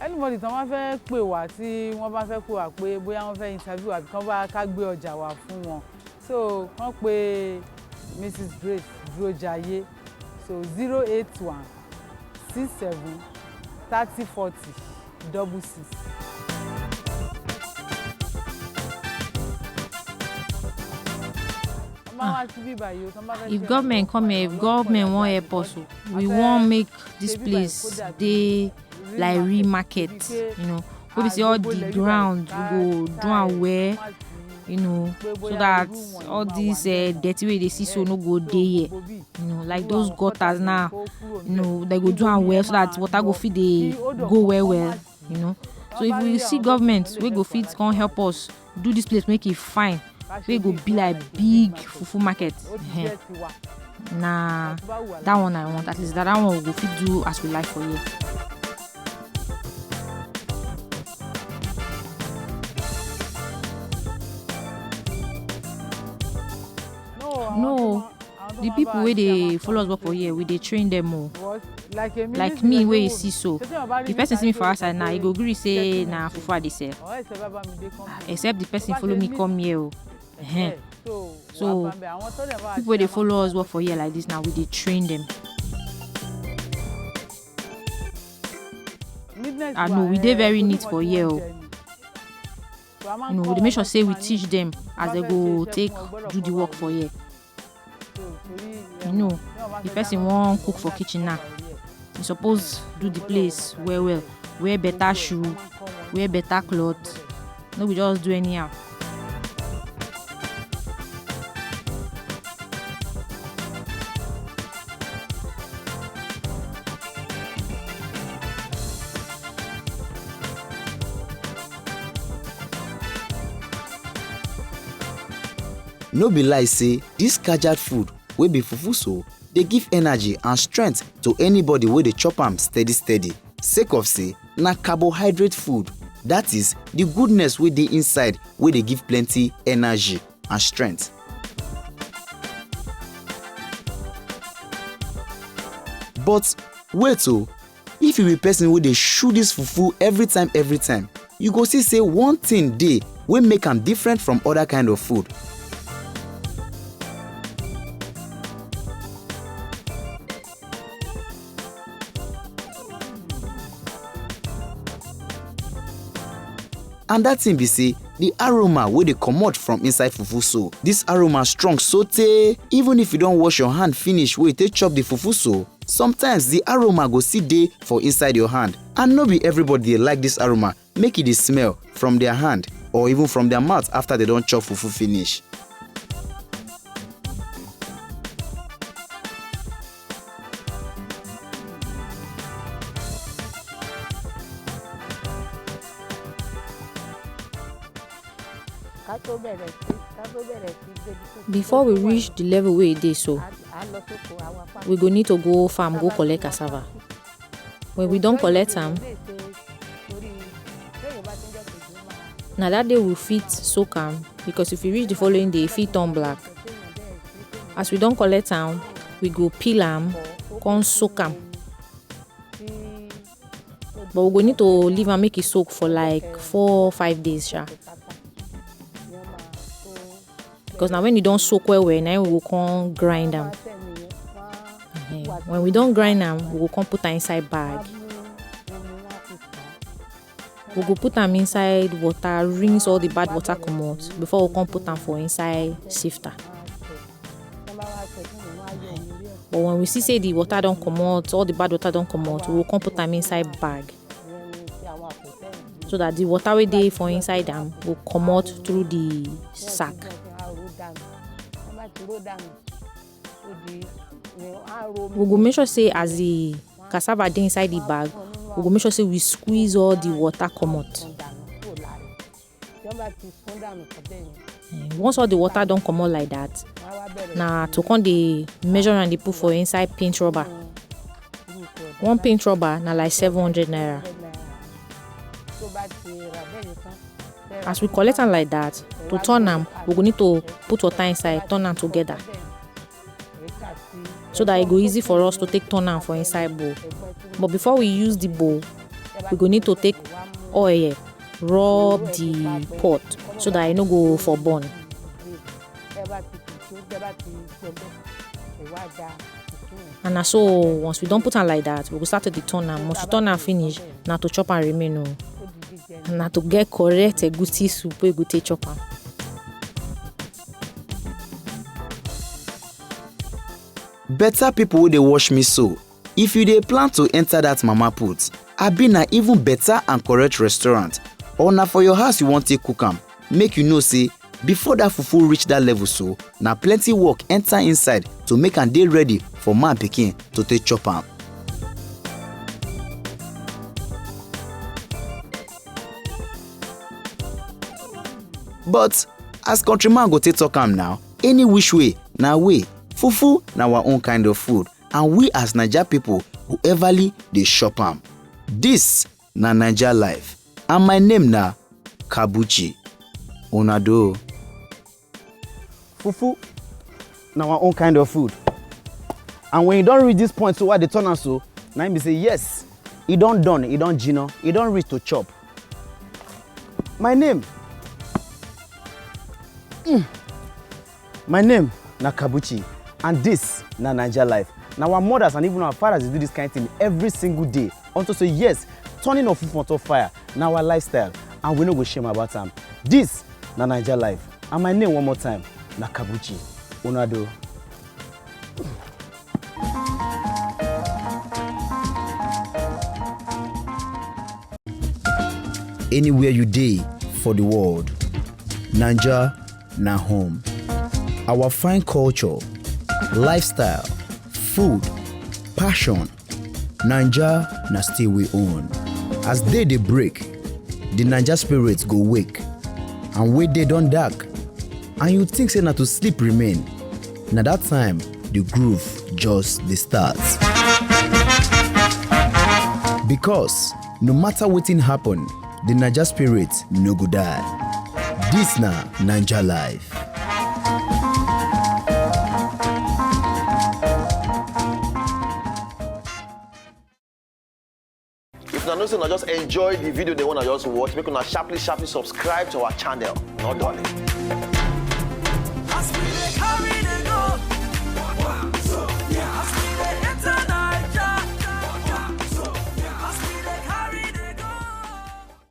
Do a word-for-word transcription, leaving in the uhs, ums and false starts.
Anybody tó bá fẹ́ pè wá, tí wọ́n bá fẹ́ pè wá pé bóyá wọ́n fẹ́ interview àbí kán bá ká gbé ọjà wá fún wọn, so kán pe Mrs Grace Durojaye, so zero eight one six seven thirty forty double six. If government come here, if government wan help us o, we wan make this place dey like real market, you know, wey be say all the ground we go do am well, you know, so that all this uh, dirty wey you dey see so no go dey here, you know, like those gutters now, you know, they go do am well so that water go fit dey go well well, you know. So if we see government wey go fit come help us do this place make e fine, wey go be like big fufu market, eh, na that one I want. At least that, that one we go fit do as we like for here. No, the people wey dey follow us work for here, we dey train them o. Like me wey you see so, the person see me for outside now, e go gree say na fufu I dey sell, except the person follow me come here o. Ehen. So people wey dey follow us work for here like this now, we dey train them. I know we dey very neat for here o. You know, we dey make sure say we teach them as they go take do the work for here. You know, the person wan cook for kitchen now, you suppose do the place well well, wear better shoe, wear better cloth, no be just do anyhow. No be lie say this kajad food wey be fufu so dey give energy and strength to anybody wey dey chop am steady steady, sake of say na carbohydrate food, that is the goodness wey dey inside wey dey give plenty energy and strength. But wait o, if you be person wey dey chew this fufu every time every time, you go see say one thing dey wey make am different from other kind of food. And that thing be say the aroma wey dey comot from inside fufu so, this aroma strong so tey, even if you don wash your hand finish wey you take chop the fufu so, sometimes the aroma go still dey for inside your hand. And no be everybody dey like this aroma make e dey smell from their hand or even from their mouth after they don chop fufu finish. Before we reach the level wey e dey so, we go need to go farm go collect cassava. When we don collect am, na that day we fit soak am, because if you reach the following day, e fit turn black. As we don collect am, we go peel am, come soak am. But we go need to leave am make e soak for like four five days sha, because na when e don soak well well na im we go come grind am. Ehen. When we don grind am, we go come put am inside bag. We go put am inside water, rinse all the bad water comot before we come put am for inside sifter. But when we see say the water don comot, all the bad water don comot, we go come put am inside bag, so that the water wey dey for inside am go comot through the sack. We go make sure say as the cassava dey inside the bag, we go make sure say we squeeze all the water comot. Eh, once all the water don comot like that, na to come dey measure am dey put for inside paint rubber. One paint rubber na like seven hundred naira. As we collect am like that, to turn am, we go need to put water inside, turn am together, so that e go easy for us to take turn am for inside bowl. But before we use the bowl, We go need to take oil rub the pot so that e no go for burn. And na so, once we don put am like that, we go start to dey turn am. Once you turn am finish, na to chop am remain o. Na to get correct egusi soup wey you go take chop am. Better people wey dey watch me so, if you dey plan to enter that mama put, abi na even better and correct restaurant, or na for your house you wan take cook am, make you know say before that fufu reach that level so, na plenty work enter inside to make am dey ready for man pikin to take chop am. But as countryman go take talk am now, any which way na way. Fufu na our own kind of food, and we as Naija people go everly dey chop am. This na Naija life, and my name na Kabuchi. Una do. Fufu na our own kind of food. And when you don reach this point so, why dey turn am so? Na im be say yes, e don done, e don jino, e don reach to chop. My name, mm, my name na Kabuchi, and this na Naija life. Na our mothers and even our fathers dey do this kind thing every single day. Unto say yes, turning of food on top fire na our lifestyle, and we no go shame about am. This na Naija life, and my name one more time na Kabuchi. Una do. Anywhere you dey for the world, Naija na home. Our fine culture, lifestyle, food, passion, Naija na still we own. As day dey break, the Naija spirit go wake, and wey day don dark, and you think say na to sleep remain, na that time the groove just dey start. Because no matter wetin happen, the Naija spirit no go die. This na Naija life. If una know say una just enjoy the video dem wey una just watch, make una sharply sharply subscribe to our channel. No dulling.